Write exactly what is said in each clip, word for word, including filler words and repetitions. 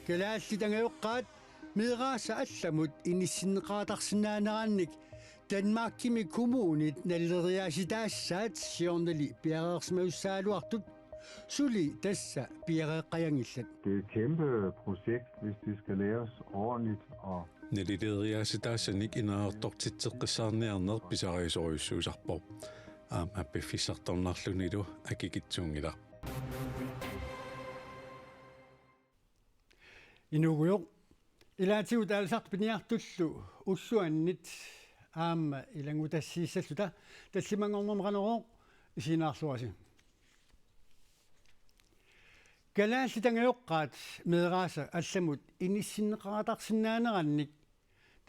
Kalaallit angajoqqaat meeraasa allamut inissinneqartarsinnaanerannik Danmarkimi kommunit nalileriaasitaassaat siornali piareersimajussagaluartut suli tassa piareeqqajanngillat. Det er et kæmpe projekt, hvis det skal laves ordentligt og Nalileriaasitaassanik ineriartortitseqqissaarniarneq pisariusorujussuusarpoq. Aamma piffissartornarlunilu akikitsuunngilaq. Inuugujoq. Ilaatigut aalisartut piniartullu ulluannit aamma ilanngutassiissalluta tallimanngornermi Qanorooq isiginnaarluarisi. Kalaallit angajoqqaat meeraasa allamut inissinneqartarsinnaanerannik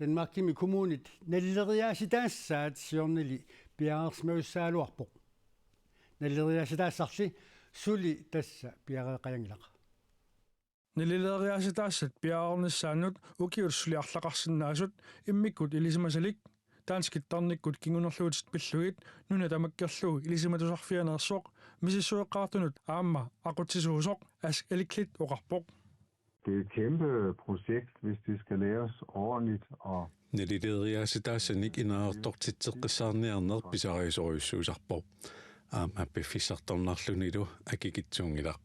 Danmarkimi kommunit nalileriaasitaassaat siornali piareersimajussagaluarpoq. Nalileriaasitaassarli suli tassa piareeqqajanngilaq. Nalileriaasitaassat piareernissaannut ukiut suli arlaqarsinnaasut immikkut ilisimasalik danskit tarnikkut kingunerluutit pillugit nuna tamakkerlugu ilisimatusarfianeersoq misissueqqaartunut aamma aqutsisuusoq Ask Elklit oqarpoq. Det er et kæmpe projekt, hvis det skal laves ordentligt og Nalileriaasitaassanik ineriartortitseqqissaarniarneq pisariusorujussuusarpoq. Aamma piffissartornarlunilu akikitsuunngilaq.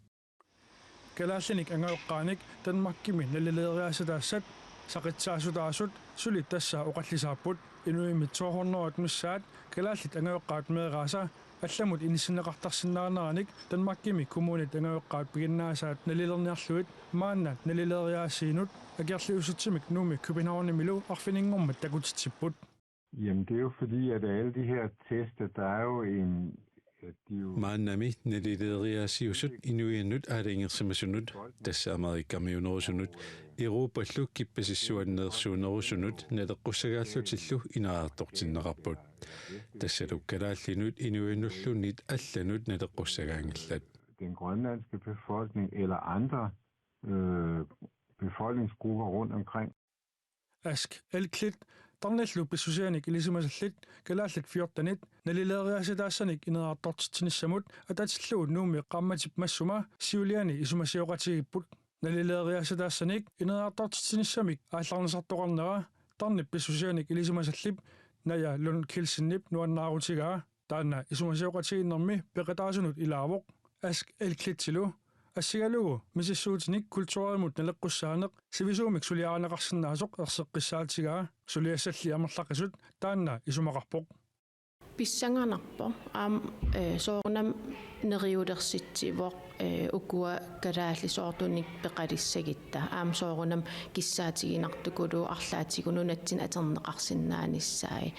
Kalaallinik angajoqqaanik Danmarkimi nalileriaasitaassat saqitsaasutaasut suli tassa oqallisaapput. Inuimmi to hundrede missaat kalaallit angajoqqaat meeraasa allamut inissinneqartarsinnaaneranik Danmarkimi kommunit angajoqqaat piginnaasaat nalilerniarlugit maanna nalileriaasiinut akerliussutsimik Nuummi Københavnimilu arfininngormat takutitsipput. Jamen, det er jo fordi, at alle de her test, at der er jo en, at de er jo Maannami nalileriaasiusut inuiannut aalajangersimasunut, tassa Amerikamiunerusunut, Europallu kippasissuanneersuunerusunut naleqqussagaallutillu ineriartortinneqarput. Tassalu kalaallinut inuiannulluunniit allanut naleqqussagaanngillat. Den grønlandske befolkning eller andre øh, befolkningsgrupper rundt omkring. Ask Elklit tarnillu pissusianik ilisimasallit kalaallit fjortenit nalileriaasitaassanik ineriartortitsinissamut atatillugu Nuummi qaammatip massuma siuliani isumasioqatigiipput. Nalileriaasitaassanik ineriartortitsinissamik aallarnisartoqarnera tarnip pissusianik ilisimasallip Naja Lund Kielsenip nuannaarutigaa. Taanna isumasioqatigiinnermi peqataasunut ilaavoq. Ask Elklitsilu assigalugu misissuutinik kulturimut naleqqussaaneq sivisuumik suliarineqarsinnaasoq erseqqissaatigaa. Suliassalli amerlaqisut taanna isumaqarpoq. Pissanganarpoq aamma, eh, soorunami neriulersitsivoq, eh, ukua kalaallisoortunik peqalissagutta aamma soorunami kissaatiginartukuluuvoq arlaatigut nunatsinni atorneqarsinnaanissaat.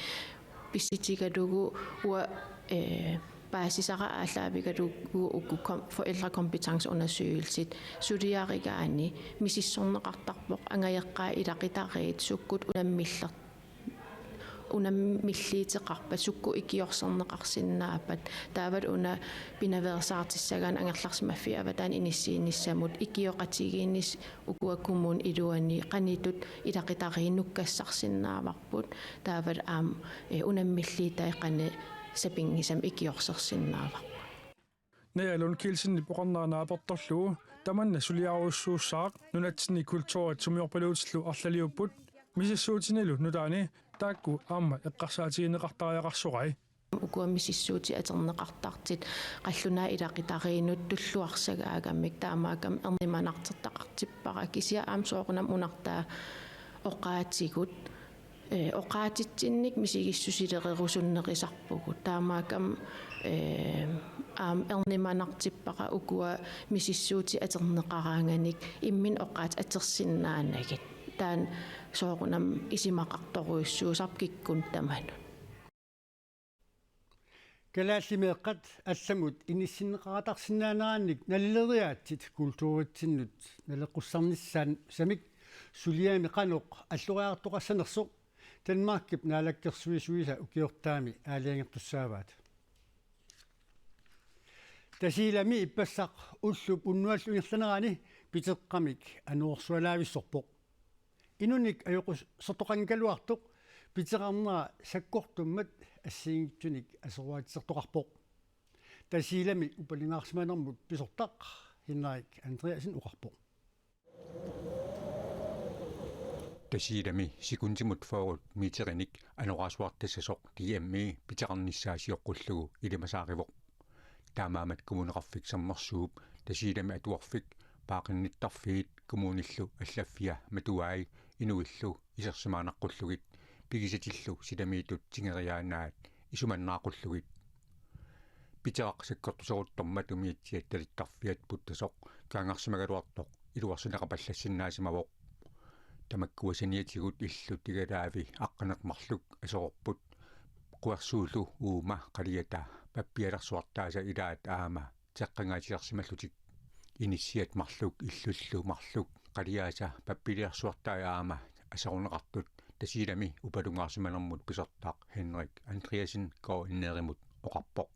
Pissutigalugu uanga, eh, paasisara aallaavigalugu uku kom-, forældrekompetenceundersøgelsit suliarigaanni misissorneqartarpoq angajoqqaat ilaqutariit sukkut unammiller-, unammilliuteqarpat sukkut ikiorserneqarsinnaappat. Taavalu una pinaveersaartissagaanni angerlarsimaffiup avataani inissiinissamut ikioqatigiinnissamut ukua kommunip iluani qanoq ittut ilaqutariit nukkassarsinnaavarput. Taavalu aamma, eh, unammilliutai qanoq sapinngisamik ikiorsersinnaavarput. Naja Lund Kielsenip oqarnera naapertorlugu tamanna suliarujussuussaaq nunatsinni kulturit sumiorpaluutillu arlaliupput misissuutinilu nutaani taakku aamma eqqarsaatigineqartariaqarsorai. Ukua misissuutit atorneqartartut qallunaat ilaqutariinnut tulluarsagaagamik taamaakkami ernumanartortaqartippara kisianni aamma soorunami unartaa oqaatigut, eh, oqaatitsinnik misigissusilererusunnerusarpugut. Taamaakkami, eh, aamma ernumanartippara ukua misissuutit atorneqaraanganik imminnut oqaatsit atorsinnaanagit. Taanna soorunami isumaqartorujussuusarpoq kikkunnut tamanut. Kalaallit meeqqat allamut inissinneqartarsinnaanerannik nalileriaatsit kulturitsinnut naleqqussaarnissaannik suliami qanoq alloriartoqassanersoq Danmarkip naalakkersuisuisa ukiortaami aalajangertussaavaat. Tasiilami ippassaq ullup unnuallu ingerlanerani piteqqamik anorersualaavissorpoq. Inunik ajoqusertoqanngikkaluartoq piteqarnera sakkortummat assigiinngitsunik aserorteruttortoqarpoq. Tasiilami upalingaarsimanermut pisortaq Henrik Andreasen oqarpoq. Tasiilami sekundimut fyrre meterinik anorersuartassasoq D M-i piteqarnissaa sioqqullugu ilimasaarivoq. Taamaammat Kommuneqarfik Sermersuup Tasiilami Atuarfik, Paaqinnittarfiit kommunillu allaffia matuai inuillu isersimaannaqqullugit pigisatillu silamiittut tingeriaannaat isumannaaqullugit. Piteqaq sakkortuseruttormat umiatsiat talittarfiat puttasoq kaangarsimagaluartoq iluarsineqapallassinnaasimavoq. Tamakkua saniatigut illut igalaavi aqqaneq-marluk aserorput, quersuullu uuma qaliata pappialersuartaasa ilaat aamma teqqangaatilersimallutik. Inissiat marluk illullu marluk qaliaasa pappialersuartai aamma aserorneqartut Tasiilami upalungaarsimanermut pisortaq Henrik Andreasen K N R-imut oqarpoq.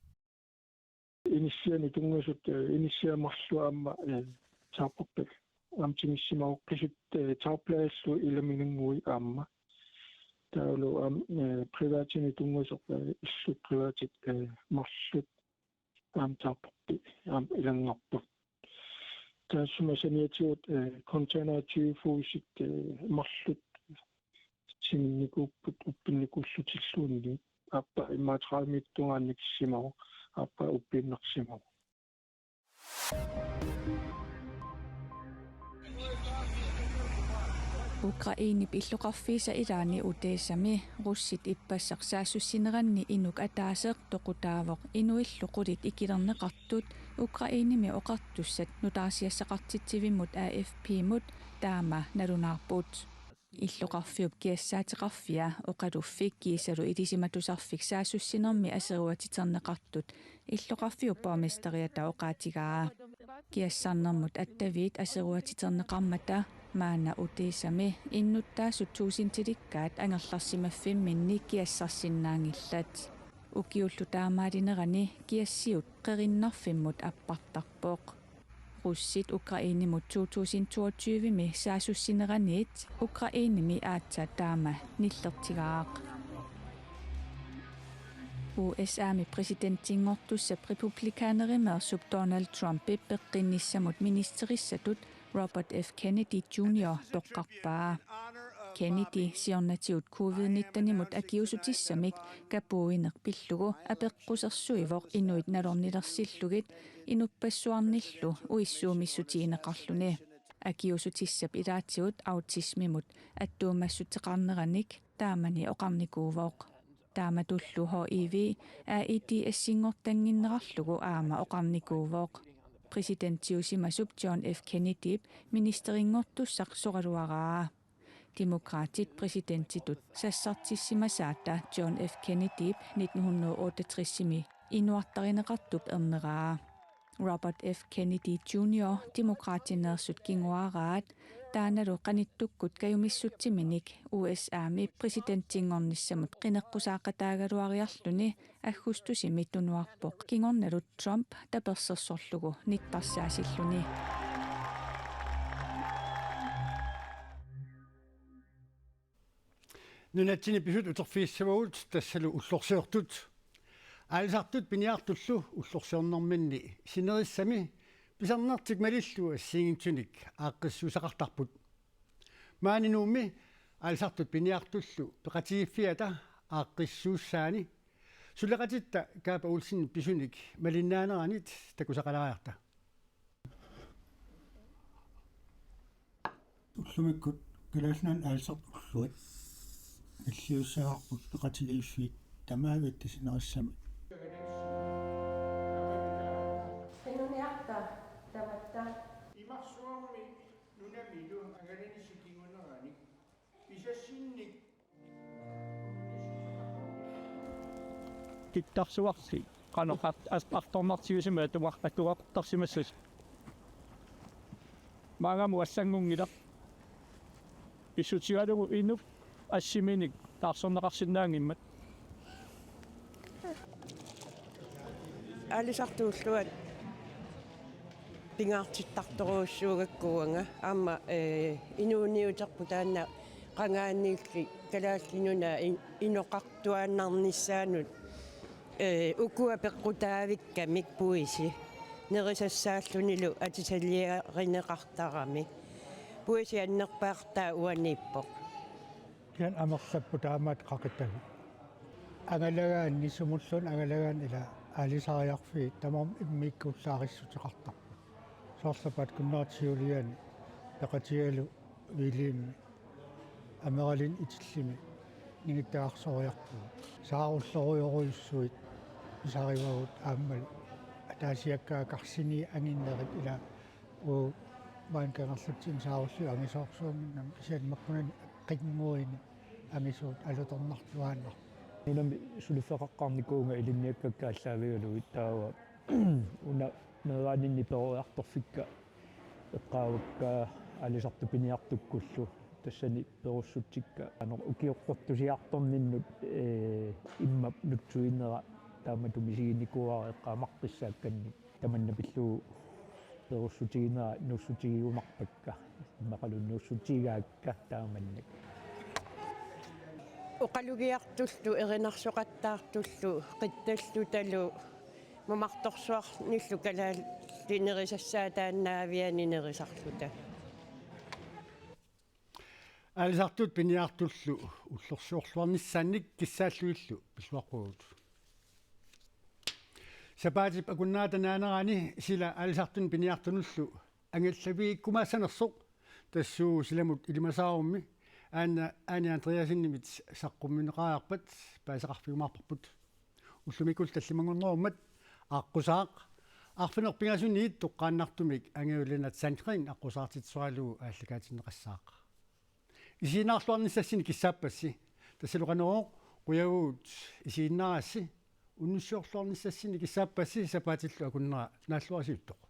Inissianut tunngasut, eh, inissiat marluk aamma, eh, taarportut. Aamma tigissimavoq qisut, eh, taarpalaarlugit ilamininngui aamma. Taavalu aamma, eh, privatinut tunngasoq, eh, illut privatit, eh, marluk aamma taarportut aamma ilanngarput. Taassuma saniatigut, eh, container tyve footsit, eh, marluk tiginnikuupput uppinnikuullutilluunniit. Aappaa immaqa tredive meterit tungaanut ikissimavoq, aappaa uppiinnarsimavoq. Ukrainep illoqarfiisa ilaani Odessami russit ippassaq saassussineranni inuk ataaseq toqutaavoq inuillu qulit ikilerneqartut Ukrainemi oqartussat nutaarsiassaqartitsivimmut A F P-mut taama nalunaarput. Illoqarfiup kiassaateqarfia oqaluffik kiisalu ilisimatusarfik saassussinermi aseruatiterneqartut illoqarfiup borgmesteriata oqaatigaa. Kiassarnermut attaviit aseruatiterneqarmata maanna Odessami innuttaasut tuusintilikkaat angerlarsimaffimminni kiassarsinnaanngillat. Ukiullu taamaalinerani kiassiut qerinnarfimmut appartarpoq. Russit Ukrainemut to tusind toogtyve-mi saassussineraniit Ukrainemi aatsaat taama nillertigaaq. U S A-mi præsidentinngortussap republikanerimeersup Donald Trumpip peqqinnissamut ministerissatut Robert F. Kennedy Junior toqqarpaa. Kennedy siornatigut covid nitten-imut akiuussutissamik kapuuineq pillugu apeqqusersuivoq inuit nalornilersillugit inuppassuarnillu uissuumissutigineqarluni. Akiuussutissap ilaatigut autismimut attuumassuteqarneranik taamani oqarnikuuvoq. Taamatullu H I V AIDS-inngortannginnerarlugu aamma oqarnikuuvoq. Præsidentiusimasup John F. Kennedyp ministerinngortussaq soraluaraa. Demokraatit præsidentitut sassartissimasaata John F. Kennedyp nitten hundrede otteogtres-imi inuartarineqartup erneraa. Robert F. Kennedy Junior Demokraatineersut kinguaaraat, taannalu qanittukkut kajumissutsiminik U S A-mi præsidentinngornissamut qineqqusaaqataagaluariarluni aggustusimi tunuarpoq, kingornalu Trump tapersersorlugu nittarsaasilluni. Nunatsinni pisut uterfigissavagut, tassalu ullorsiortut. Aalisartut piniartullu ullorsiornerminni sinerissami pisarnertik malillugu assigiinngitsunik aaqqissuussaqartarput. Maani Nuummi aalisartut piniartullu peqatigiiffiata aaqqissuussaani suleqatitta Kaapa Olsenip pisunik malinnaaneranit takusaqalaariarta. Ullumikkut Kalaallit Nunaanni aalisartut ulluat nalliussavarput peqatigiiffiit tamaavitta sinerissami. Qinuniarta tamatta. Imarsuarmi nunamilu angalanissaq kinguneranik pisassinnik tittarsuarli qanoq art-, art-, artornartigisumik atuar-, atuartarsimassasut. Maannamut allanngorngilaq. Pissutigalugu inuk assiminik taarserneqarsinnaanngimmat. Aalisartut ulluat pingaartittartorujussuugakku uanga aamma, eh, inuuniuterput taanna qangaaniilli Kalaallit Nunaat in-, inoqartuaannarnissaanut, eh, ukua peqqutaavikkamik puisi nerisassaallunilu atisaliarineqartarami. Puisi annerpaartaa uaniippoq. Kisianni amerlapput taamaat qaqitagut. Angalagaanni sumulluunniit angalagaanni ila aalisariarfiit tamarmik immiikkuullaarissuteqartarput. Soorlu Paatkunnerata siuliani peqatigalugu Viilimi ameralini itillimi ningittagarsoriarpugut. Saarullorujorujussuit pisarivagut aammalu ataasiakkaat karsinii anginnerit ila uu maani Kangerlutsinni saarulliup angisoorsuunnginnami kisianni makkunani qinnguini angisuut alutornartuaannarput. Nunami suliffeqaqqaarnikuuvunga ilinniakkakka aallaavigalugit taava una meeraaninni peroriartorfikka eqqaavakka aalisartut piniartukkullu tassani perussutsikka ano ukioqqortusiartorninnut ee immap nutsuinera taamatut misiginikuuara eqqaamaqqissaakkannik tamanna pillugu perussutiginera nuussutigiumaarpakka immaqalu nuussutigaakka taamannak. Oqalugiartullu erinarsoqattaartullu qittallutalu mamartorsuarnillu kalaallit nerisassaataannaa aviani nerisarluta. Aalisartut piniartullu ullorsiorluarnissaannik kissaallugillu pilluaqquagut. Sapaatip akunnerata naanerani sila aalisartuni piniartunullu angallavigikkumaassanersoq tassuuna silamut ilimasaarummi Aana Aani Andreassenimit saqqummiunneqariarpat paasisaqarfigiumaarparput. Ullumikkullu tallimanngornerummat aqqusaaq arfineq-pingasuniit toqqaannartumik Angaju Lennert Sandgreen aqqusaartitsisoralugu aallakaatinneqassaaq. Isiginnaarluarnissassinnik kissaappassi. Tassalu Qanorooq qujavugut isiginnaarassi. Unnussiorluarnissassinnik kissaappassi sapaatillu akunnera naalluarisiuttoq.